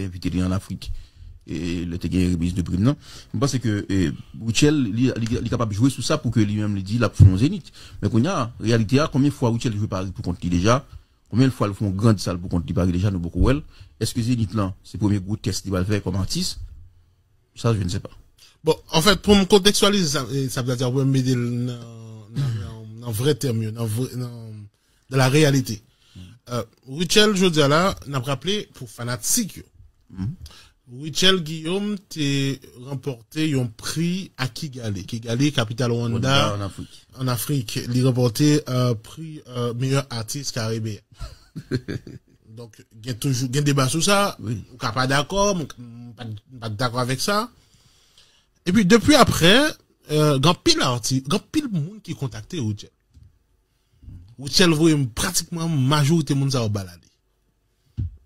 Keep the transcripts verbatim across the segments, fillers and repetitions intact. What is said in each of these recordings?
envite li an Afrik. E lè te gen remiz de prim nan. M panse ke e, Rutshelle, li, li, li kapab jwe sou sa pou ke li menm li di l ap fè yon Zenith. Men kounye a, reyalite a, konbyen fwa Rutshelle jwe Paris pou kont li deja? Konbyen fwa l fè yon grand sal pou kont li Paris deja, nou poko wè l? Èske Zenith lan, se premye gwo tès li pral fè kòm atis? Sa, je ne sais pas. Bon, anfèt, pou m kontekstyalize sa, e, sa vle di pou m mete l nan, nan, nan, nan vrè tèm yo, nan, vrè, nan, nan la reyalite. Euh, Rutshelle, jodi a la, n ap raple pou fanatik yo. Rutshelle Guillaume te ranpòte yon pri a Kigali. Kigali, kapital Rwanda, An Afrik. An Afrik. Li ranpòte euh, pri euh, meyè atis karibeyen. Donk, gen toujou gen deba sou sa. Wi. Ou ka pa dakò, m m pa m pa dakò avèk sa. Epi, depi apre, euh, gen anpil atis, gen anpil moun ki kontakte Rutshelle. Rutshelle voye m pratikman majorite moun sa yo ba l ale.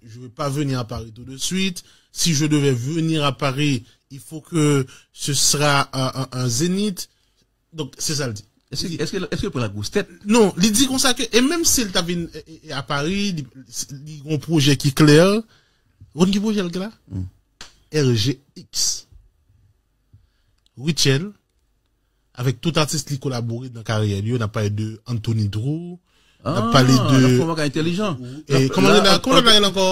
Je vais pas venir à Paris tout de suite. Si je devais venir à Paris, il faut que ce sera un, un, un Zénith. Donk, se sa l di. Èske èske èske l pran la gwos tèt? Non, li di konsa ke, e menm si l ta vin e, e, a Paris, li, li gen yon pwojè ki klè. Ou konn ki pwojè l gen la? R G X. Rutshelle, avèk tout atis li kolabore nan karyè li yo, n ap pale de Anthony Drew, n ap pale de Kòman ka entèlijan? E kòman l rele kòman l rele ankò?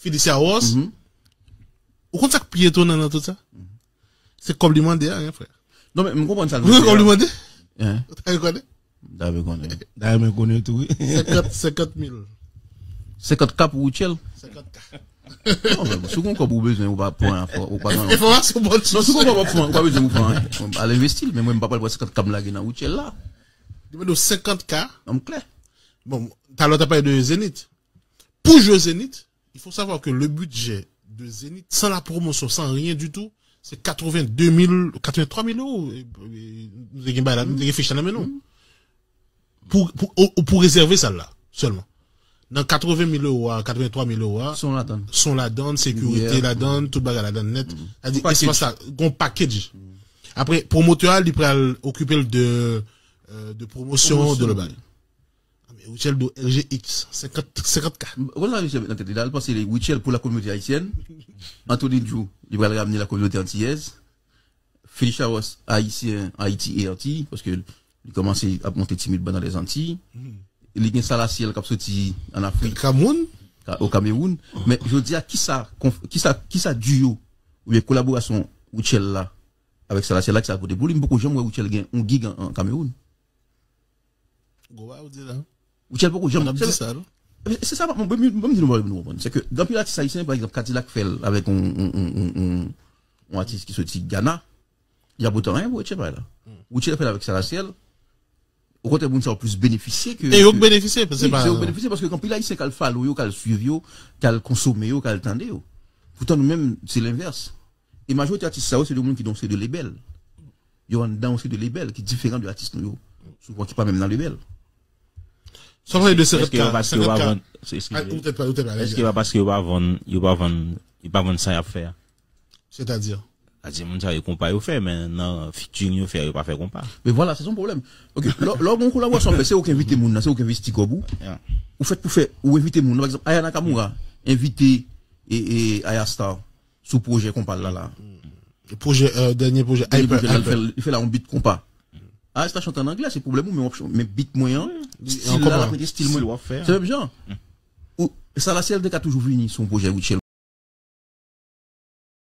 Felicia Ross. Ou konn sa k pi etonan nan tout sa? Se kòb li mande a, frè. Non, men m konprann sa l Ou konn kòb li vle mande? Hein? Ou ta rekonèt? Dayè m konnen. Dayè mwen konnen tou, wi. Senkant, senkant mil. Senkant K pou Rutshelle? Senkant K. Non, men si w gen kòb ou bezwen, ou pa pran afò, ou pa nan. Enfòmasyon bon. Non, si w gen kòb ou pran, ou pa bezwen ou pran. Al envesti l, men mwen m pa pral pran senkant K m lage nan Rutshelle la. Li mande w senkant K. An m klè. Bon, talè w ta pale de Zénith. Pour jouer Zénith, il faut savoir que le budget de Zénith, sans la promotion, sans rien du tout, c'est quatre-vingt-deux mille, quatre-vingt-trois mille euros. E, e, Nou te gen bay la, nou te gen fich la nan men nou. Pou, pou, o- o- pou rezève sal la, sèlman. Nan katreven mil euro a, katreven twa mil euro a, Son ladan. Son ladan, sekirite Limyè. Ladan, tout bagay ladan nèt. Sa di Package. Espas la, gon package. Apre, pwomotè a, li pral okipe l de, euh, de pwomosyon, Pwomosyon. De le bagay. Ah, men Rutshelle do R G X, senkant, senkant K. Konn sa misye met nan tèt li la, l panse li Rutshelle pou la kominote ayisyèn. Anthony Drew, li pral ramne la kominote antiyèz. Felicia Ross, ayisyen, Ayiti e Antiy, paske li kòmanse ap monte timid pandan lèzantiy. Li gen Salaciel k ap soti an Afrik, Kamoun? Ka- o Kamewoun. Men jodi a, kisa, konf- kisa, kisa duo oubyen kolaborasyon Rutshelle la avèk Salaciel la, kisa l pote pou li? M poko janm wè Rutshelle gen yon gig an, an Kamewoun. Gwo bagay ou di la. Rutshelle poko janm. N ap di sa, non? Se sa, mwen, mwen, mwen, mwen, mwen, mwen, se ke gen anpil atis ayisyen, pa egzanp, Cadillac fè l avèk yon, yon, yon, yon, yon, yon atis ki soti Ghana, y a potan anyen pou Rutshelle la. Rutshelle fè l avèk Salaciel. Okontrè, moun sa yo plis benefisye ke. E yo k benefisye, se Wi, pa. Se yo benefisye paske gen anpil ayisyen k al follow yo, k al swiv yo, k al konsome yo, k al tande yo. Poutan nou menm, se lenvès. E majorite atis sa yo, se de moun ki nan se de lebèl. Yo anndan se de lebèl ki diferan de atis nou yo. Souvan ki pa menm nan lebèl. Sa pale de senkant Èske yo K, paske yo pa senkant K. vann? Eskize. Ah, ou tèt pa, ou tèt pa. Èske yo pa paske yo pa vann, yo pa vann, yo pa vann sa y ap fè a? Sètadi? Sa di moun sa yo konpa yo fè, men nan featuring yo fè, yo pa fè konpa. Men vwala, se yon pwoblèm. Ok, lè lè w gen yon kolaborasyon, se ou ki envite moun nan, se ou ki envesti kòb ou. Yeah. Ou fèt pou fè, ou envite moun nan. Pa egzanp, Aya Nakamura envite e, e, Aya Star sou pwojè konpa l la la. Pwojè, euh, dènye pwojè, Dènye Hyper, pwojè la, l fè, Hyper. L fè la yon beat konpa. Aya Star chante an anglè, se pwoblèm ou, men w ap ch- men beat mwen an, stil konpa. La, l ap rete stil Stil mwen. w ap fè. Se menm jan. Ou, Salaciel te ka toujou vini sou yon pwojè Rutshelle